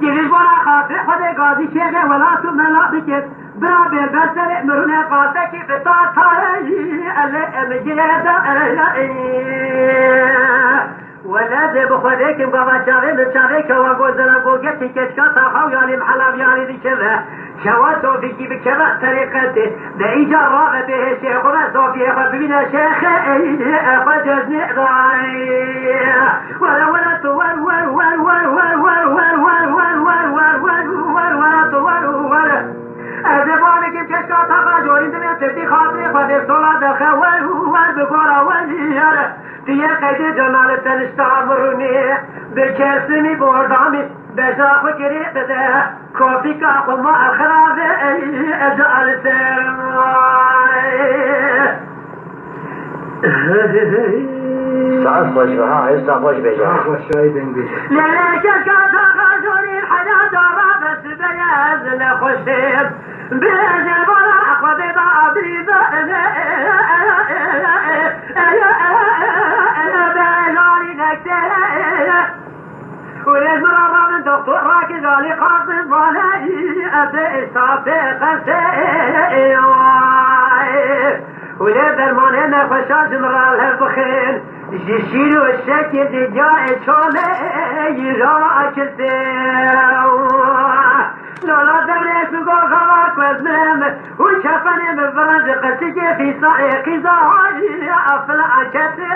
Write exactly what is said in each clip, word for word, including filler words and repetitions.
Giriş bona xatirê Xwedê gazî şêxê welat û mela bikir. Bira bêrber serê mirûnê qasekî bi ta tareyî, elê em girê da ereyî. Wele dê bi Xwedê kim gava çavê min çavê kewa gozera gogetî keçka taxa û yalî mihela viyalî dikeve. Kewa tofîkî bikeve terîqetê. De îca rave bê hêşê xwe ve zofiyê xwe bibîne şêxê ey xwe ceznê dayê. Were were tu wer wer wer wer wer wer wer wer wer wer wer wer wer wer were tu wer wer. Ez ê bavêkê keçka taxa jorîn divê tirtî xatirê xwe dê sola derxe wer wer bi gora wer yere. Tu yê qeydê cemali tenişta mirûnê bi kesimî bordamî beja xwe girê bide. Kofîka xwe ma xirave ey ez ali ser. Saet xweş be ha, hêsta xweş bêje. Ha, xweşayî deng bêje. Lê lê keşka taxa jorîn heyata rabe sibe ez nexweşê. Bêje bana xwe bê da abî be. Bejarî nekte. Û lê ji min re rabin doktor rakir galî qazin vaneyî, ez ê êsta pê qesê. Û lê dermanê nexweşa ji min re lev bixin, ji şîr û şekir dîdiyayê çolê yî rakirtê. Lola devrê ku goxava ku ez mirim û kefenê min virin ji qeçikê fîsa ê qîza hayî afil aketê.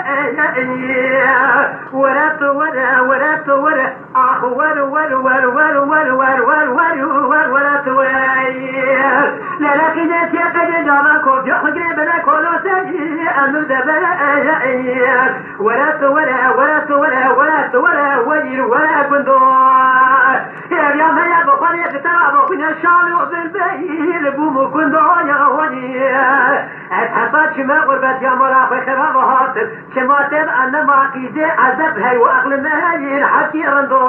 Were tu were, were tu were, ax wer wer wer wer wer wer wer wer wer wer wer were tu were. Lele qîzê tê qedê cana kofya xwe girê bele kolo serî emir de bere. Were tu were, were tu were, were tu were, weyîr were gundo. Hêviya me ya bi xwe rê bi te ra bo xwîne şal û bilbeyî li bûm û gundo ya wanî. Ez heta çime xurbetiya mala xwe xera ve hatim. Çima te bi enne ma qîzê ezeb hey û aqli me heyîn hekî rindo.